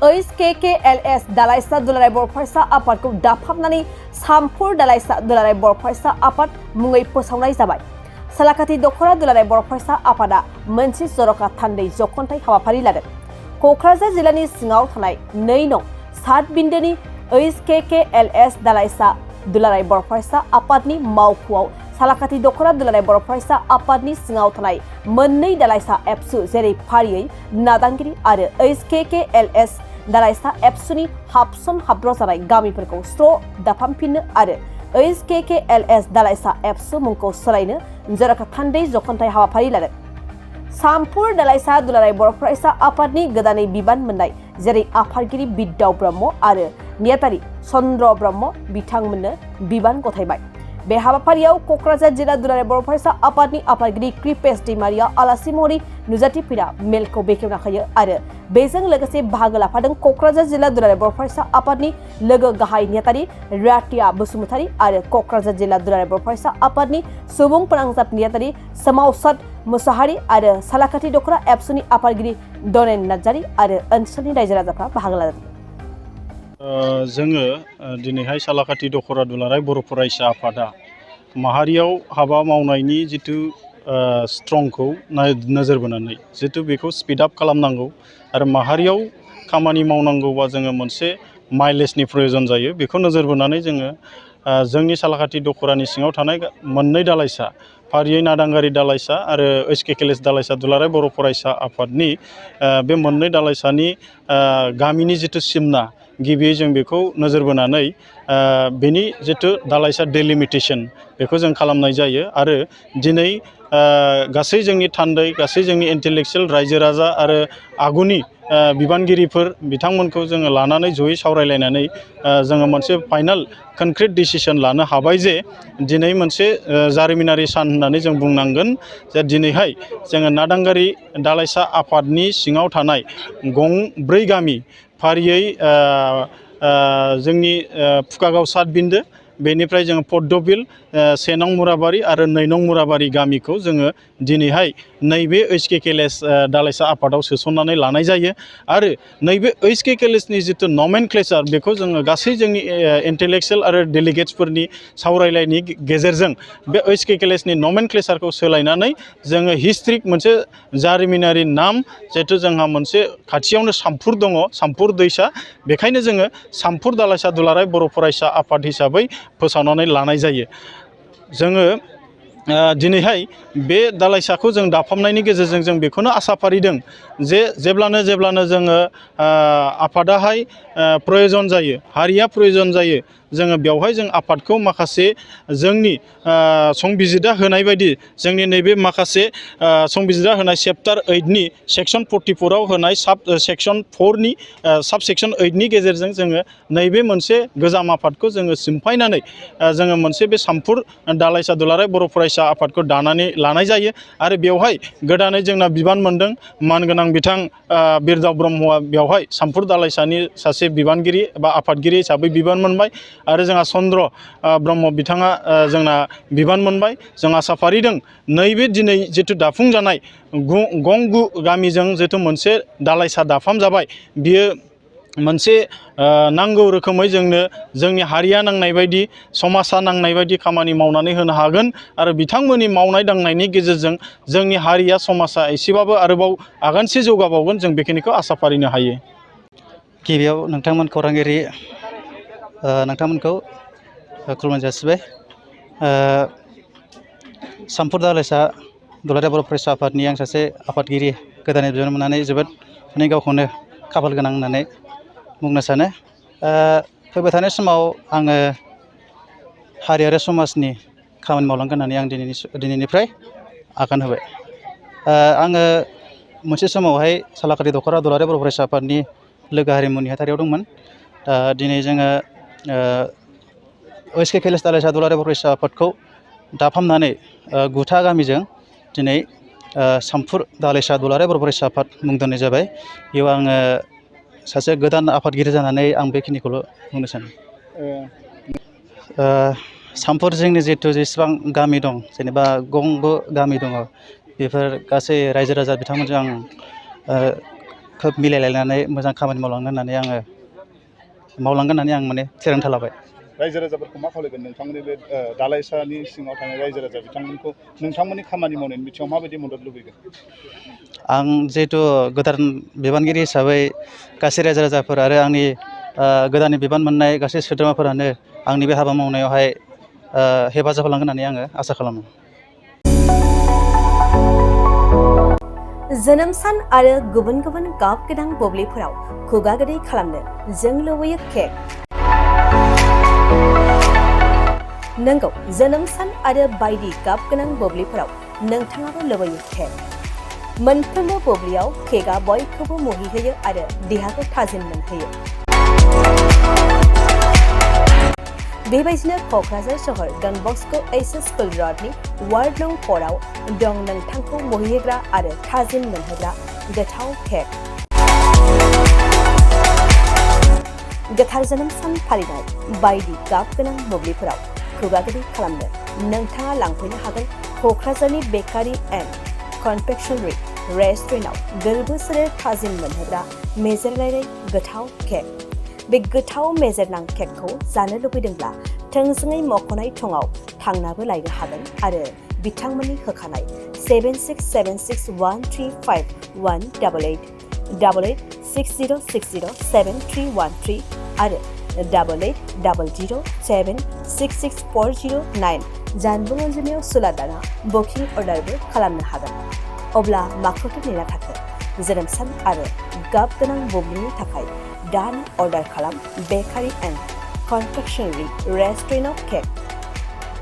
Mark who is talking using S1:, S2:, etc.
S1: Hkkls Dalaisa Dulalai Borfaisa Apadku Daphamnani Sampur Dalaisa Dulalai Borfaisa Apad Mungai Posaunai Zabai. Salakati Dokora Dulalai Borfaisa Apada Mensi Zoroka Tandai Zokontai Hawapari Lagan. Kokraza Zilani Singau Tanai Neino Sad Bindeni Hkkls Dalaisa Dulalai Borfaisa Apadni Maukuau Salakati Dokora Dulalai Borfaisa Apadni Singau Tanai Menei Dalaisa Epsu Zeri Pariai Nadangiri Are Hkkls Dalaisa Epsuni Hapson Habrosarai Gami Perko Stro Dapampin Are Hkkls Dalaisa Epsu Munko Solaine Zeraka Tandai Zokontai Hawapari Lagan. Sampur Dalaisa Dulalai Borfaisa Apadni Gadani Biban Mendai Zeri Apargiri Biddau Brahmo Are Niatari Sondro Brahmo Bitang Mene Biban Gotaibai. Be Hawapariau Kokraza Jila Dulalai Borfaisa Apadni Apargiri Kripes Di Maria Alasimori Nuzati Pira Melko Bekena Kaya Are Bezang Legacy Bahagala Padang Kokraza Jila Dulalai Borfaisa Apadni Lega Gahai Niatari Ratia Busumutari Are Kokraza Jila Dulalai Borfaisa Apadni Subung Panangsap Niatari Samausat Musahari Are Salakati Dokra Epsuni Apargiri Donen Najari Are Ansani Raja Rapra Bahagala
S2: जोङो दिनैहाय सालाकाति दखरा दुलाराय बर' फरायसा आफादा माहारियाव हाबा मावनायनि जितु स्ट्रंखौ नोजोर बोनानै जितु बेखौ स्पीड आप खालामनांगौ आरो माहारियाव खामानि मावनांगौबा जोङो मोनसे माइलेजनि प्रयोजन जायो बेखौ नोजोर बोनानै जोङो जोंनि सालाकाति दखरानि सिङाव थानाय मोननै दालाइसा फारियै नादांगारि दालाइसा आरो Hkkls दालाइसा दुलाराय बर' फरायसा आफादनि बे मोननै दालाइसानि गामिनि जितु सिमना गिबियै जों बेखौ नोजोर बोनानै बेनि जितु दालाइसा डेलिमिटेसन बेखौ जों खालामनाय जायो आरो दिनै गासै जोंनि थान्दै गासै जोंनि इन्टेलेक्चुयेल रायजो राजा आरो आगुनि बिबानगिरिफोर बिथांमोनखौ जोङो लानानै जयै सावरायलायनानै जोङो मोनसे फाइनाल कनक्रिट डिसिसन लानो हाबाय जे दिनै मोनसे जारिमिनारि सान होननानै जों बुंनांगोन जे दिनैहाय जोङो नादांगारि दालाइसा आफादनि सिङाव थानाय गंब्रै गामि फारियै जोंनि फुकागाव सात बिन्दो बेनिफ्राय जोङो पद्मबिल से नं मुराबारि आरो नै नं मुराबारि गामिखौ जोङो दिनैहाय नैबे Hkkls दालाइसा आफादाव सोसननानै लानाय जायो आरो नैबे Hkkls नि जितु नमेनक्लेचार बेखौ जोङो गासै जोंनि इन्टेलेक्चुयेल आरो डेलिगेट्सफोरनि सावरायलायनि गेजेरजों बे Hkkls नि नमेनक्लेचारखौ सोलायनानै जोङो हिस्ट्रिक मोनसे जारिमिनारि नाम जितु जोंहा मोनसे खाथियावनो सामफुर दङ सामफुर दैसा बेखायनो जोङो सामफुर दालाइसा दुलाराय बर' फरायसा आफाद हिसाबै फोसावनानै लानाय जायो जोङो दिनैहाय बे दालाइसाखौ जों दाफामनायनि गेजेरजों जों बेखौनो आसा फारिदों जे जेब्लानो जोङो आफादाहाय प्रयोजन जायो हारिया प्रयोजन जायो जोङो बेवहाय जों आफादखौ माखासे जोंनि संबिजिदा होनाय बायदि जोंनि नैबे माखासे संबिजिदा होनाय चेप्टार 8 नि सेक्सन 44 आव होनाय साब सेक्सन 4 नि साब सेक्सन 8 नि गेजेरजों जोङो नैबे मोनसे गोजाम आफादखौ जोङो सिमफायनानै जोङो मोनसे बे सामफुर दालाइसा दुलाराय बर' फरायसा आफादखौ दानानै लानाय जायो आरो बेवहाय गोदानै जोंना बिबान मोनदों मानगोनां बिथां बिरदाव ब्रह्मआ बेवहाय सामफुर दालाइसानि सासे बिबानगिरि एबा आफादगिरि हिसाबै बिबान मोनबाय आरो जोंहा चन्द्र ब्रह्म बिथाङा जोंना बिबान मोनबाय जों आसा फारिदों नैबे दिनै जितु दाफुंजानाय गंगु गामिजों जितु मोनसे दालाइसा दाफाम जाबाय बियो मोनसे नांगौ रोखोमै जोंनो जोंनि हारिया नांनाय बायदि समाजा नांनाय बायदि खामानि मावनानै होनो हागोन आरो बिथांमोननि मावनाय दांनायनि गेजेरजों जोंनि हारिया समाजा एसेबाबो आरोबाव आगानसे जौगाबावगोन जों बेखिनिखौ आसा फारिनो हायो
S3: गिबियाव नोंथांमोन खौरांगिरि नोंथांमोनखौ खुलुमनाय जासिबाय सामफुर दालाइसा दुलाराय बर' फरायसा आफादनि आं सासे आफादगिरि गोदानै बिबान मोननानै जोबोद माने गावखौनो खाफाल गोनां होननानै बुंनो सानो फैबाय थानाय समाव आङो हारि आरो समाजनि खामानि मावलांगोन होननानै आं दिनैनिफ्राय आगान होबाय आङो मोनसे समावहाय सालाकाति दखरा दुलाराय बर' फरायसा आफादनि लोगो हारिमु नेहाथारियाव दंमोन दिनै जोङो Hkkls दालाइसा दुलाराय बर' फरायसा आफादखौ दाफामनानै गुथा गामिजों दिनै सामफुर दालाइसा दुलाराय बर' फरायसा आफाद मुं दोननाय जाबाय बेयाव आङो सासे गोदान आफादगिरि जानानै आं बेखिनिखौल' बुंनो सानो सामफुर जोंनि जितु जेसेबां गामि दं जेनेबा गंगु गामि दङ बेफोर गासै रायजो राजा बिथांमोनजों आं खोब मिलायलायनानै मोजां खामानि मावलांगोन होननानै आं माने थिरांथा लाबाय।
S4: रायजो राजाफोरखौ मा खावलायगोन नोंथांमोननि बे दालाइसानि सिङाव थानाय रायजो राजा बिथांमोनखौ नोंथांमोननि खामानि मावनायनि बिथिङाव माबायदि मदद लुबैगोन?
S3: आं जिहेथु गोदान बिबानगिरि हिसाबै गासै रायजो राजाफोर आरो आंनि गोदानै बिबान मोननाय गासै सोद्रोमाफोरानो आंनि बे हाबा मावनायावहाय हेफाजाब होलांगोन होननानै आङो आसा खालामो।
S1: जोनोम सान आरो गुबुन गुबुन गाब गोनां बुब्लिफोराव खुगा गोदै खालामनो जों लुबैयो केक। नंगौ, जोनोम सान आरो बायदि गाब गोनां बुब्लिफोराव नोंथाङाबो लुबैयो केक। मोनफ्रोमबो बुब्लियाव केकआ बयखौबो मुहिहोयो आरो देहाखौ थाजिम मोनहोयो। बेबायदिनो क'क्राझार सहर डन बस्क' एच.एस. स्कुल र'डनि वार्ड नं 4 आव दं नोंथांखौ मुहिहोग्रा आरो थाजिम मोनहोग्रा गोथाव केक। गोथार जोनोम सान फालिनाय बायदि गाब गोनां बुब्लिफोराव खुगा गोदै खालामनो नोंथाङा लांफैनो हागोन क'क्राझारनि बेकारि एन्ड कनफेक्शनारि रेस्टुरेन्टआव गोरबो सोलेर थाजिम मोनहोग्रा मेजेरनाय गोथाव केक। बे गोथाव मेजेरनां केकखौ जानो लुबैदोंब्ला थोंजोङै मख'नाय थंआव थांनाबो लायनो हागोन आरो बिथांमोननि होखानाय 767601351888 8860607313 आरो 8800766409 जानबुं अनजिमायाव सुला दाना बुकिं अर्डारबो खालामनो हागोन। अब्ला माखौथो नेना थाखो? जोनोम सान आरो गाब गोनां बुब्लिनि थाखाय दानो अर्डार खालाम बेकारि एन्ड कनफेक्शनारि रेस्टुरेन्टआव केक।